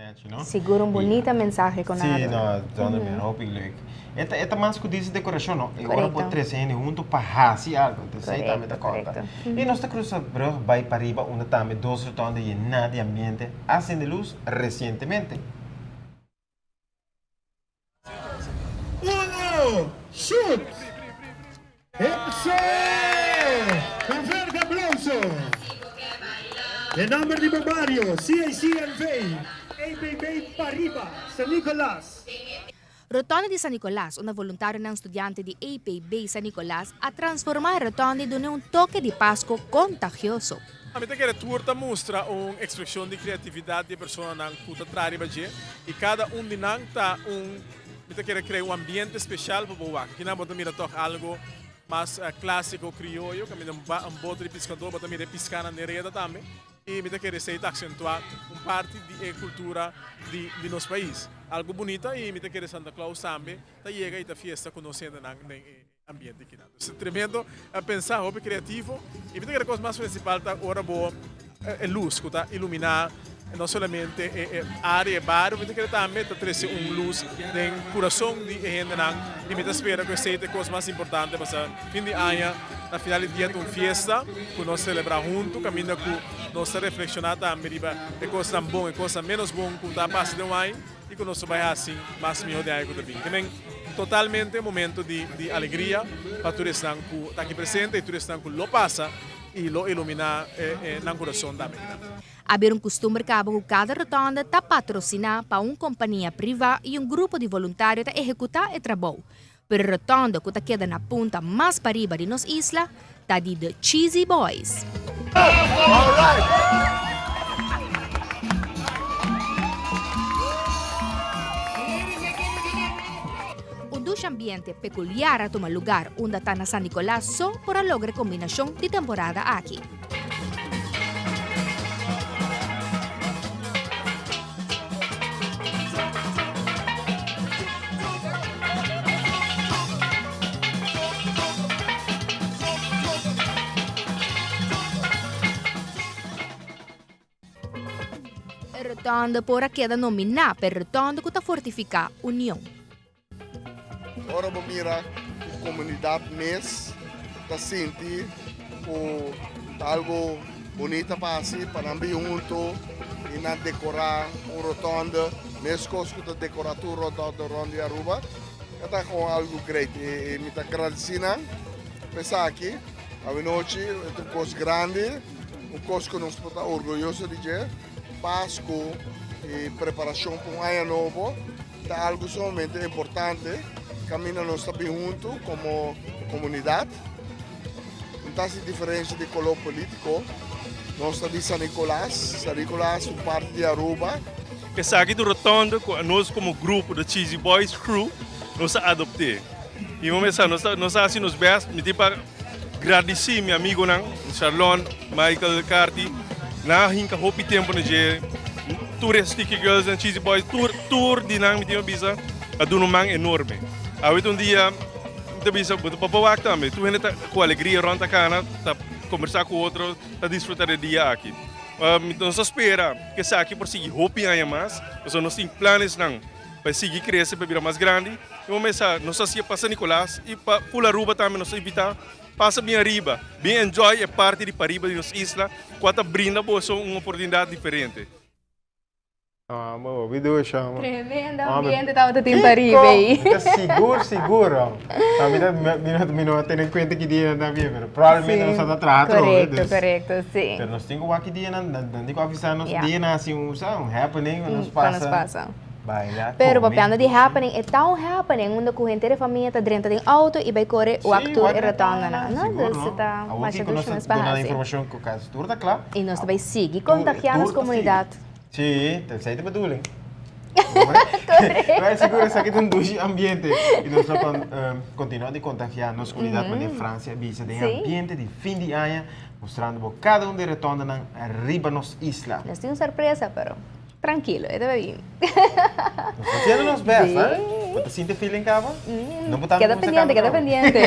Nechi, no? Sigur un bunita mensahe cu nan a Sí, duna. no, zonder meer, hopi leuk. E ta, e ta mas cu dice decoracion, no? E ora bo Correcto. trece hende hunto pa haci algo, entonces esey tambe ta Correcto, conta. correcto. Y nos ta cruza brug bay pariba unda tambe dos rotonde yena di ambiente a cende luz recientemente. Uno, shoot! Hepse! Un fuerte aplauso! Den nomber di bo bario, CACNV, APB Pariba, San Nicolas. Rotonde di San Nicolas, unda voluntarionan studiante di APB San Nicolas a transforma e rotonde y dun'e un toke di Pasco contagioso. Mi ta kere tur ta mustra un ekspreshon di kreatividat di e personanan ku ta traha riba dje i kada un di nan ta un mi ta kere krea un ambiente speshal pa bo wak. Kinan bo ta mira tòg algu mas klásiko krioyo kaminda un boto di piskadó bo ta mira e piskanan den reda tambe i mi ta kere esei ta aksentuá un parti di e kultura di di nos pais. Algu bunita i mi ta kere Santa Claus tambe ta yega i ta fiesta ku nos hendenan den e ambiente kinan. Dus tremendo a pensa, hopi creativo. Y mi ta kere cos mas principal ta ora bo e luz cu ta ilumina no solamente e area, e bario, mi ta kere tambe ta trece un luz den curason di e hendenan. Y mi ta spera cu esey ta e cos mas importante pasa fin di aña, na final di dia ta un fiesta cu nos celebra hunto, caminda cu nos ta reflexiona tambe riba e cosnan bon, e cosnan menos bon cu ta pasa den un aña. I ku nos ta bai hasi mas mihó den aña ku ta bin. Te men totalmente momento di di alegria pa tur esnan ku ta aki presente i tur esnan ku lo pasa i lo iluminá nan kurason tambe kinan. A bira un kustumber kaba ku kada rotonda ta patrosiná pa un kompania privá i un grupo di voluntario ta ehekutá e trabou. Pero e rotonda ku ta keda na punta mas pariba di nos isla ta di The Cheesy Boys. Un dushi ambiente pekuliar a tuma lugar unda ta na San Nicolas so por a logra e kombinashon di temporada aki. E rotonde por a keda nominá pa e rotonde ku ta fortifiká union. Ora bo mira ku komunidat mes ta sinti ku ta algu bunita pa hasi pa nan bin huntu i nan dekorá un rotonde meskos ku ta dekorá tur rotonde rònt di Aruba e ta kon algu great i mi ta gradisí nan pa esaki. Awenochi e ta un kos grandi, un kos ku nos por ta orguyoso di dje, Pasku i preparashon pa un aña nobo. Ta algu sumamente importante kaminda nos ta bin huntu komo komunidat. No ta hasi diferensia di koló polítiko. Nos ta di San Nicolas. San Nicolas un parti di Aruba. Esaki ta un rotonde ku anos komo grupo The Cheesy Boys Crew nos a adopt'é. I mi mester sa nos ta nos a hasi nos bèst. Mi tin pa gradisí mi amigonan Sharlon, Michael, Carty. Nan a hinka hopi tempu na dje. Tur e Sticky Girls en Cheesy Boys, tur tur di nan mi tin pa bisa a duna un man enorme. Awe ta un dia mi ta bisa bo ta por wak tambe. Tur hende ta ku alegria rònt ta kana, ta kombersá ku otro, ta disfrutá di e dia aki. Nos ta spera ku esaki por sigui hopi aña mas, pasobra nos tin planesnan pa e sigui krese, pa e bira mas grandi. I bo mester sa, nos ta hasié pa San Nicolas i pa full Aruba tambe nos ta invitá. Pasa bin ariba, bin enjoy e parti di pariba di nos isla cu a ta brinda boso un oportunidad diferente. Amo, hopi dushi amo. Tremendo ambiente tabata tin pariba ei. Mi ta sigur, sigur amo. Mi ta, mi no, mi no a tene cuenta ki dia nan ta bien, pero probablemente nos a ta traha atrobe. Correcto, correcto, si. Pero nos tin cu wak ki dia nan, nan tin cu avisa nos dia nan haci un, sa, un happening cu nos pasa. Cu nos pasa. Baila, Pero come, papiando di dushi. happening, e ta un happening unda cu henter e famia ta drenta den auto y bay core wak tur e rotondanan, no? Sigur, Dus no? e ta Awor masha ki nos dushi ta mes pa duna haci. informacion cu casi tur ta cla. Y nos ta bay sigui contagia nos Tur ta sigui. comunidad. Si, ta esey ta bedoeling. Correcto. Pero sigur esaki ta un dushi ambiente y nos lo con continua di contagia nos comunidad manera Francia a bisa den ambiente di fin di aña mostrando bo cada un di e rotondanan riba nos isla. Nos tin un sorpresa pero. Trankilo, e ta bay bin. Nos ta haciendo nos best, eh? Bo ta sinti feeling caba? No bo ta Keda cuminsa pendiente, caba keda no. pendiente.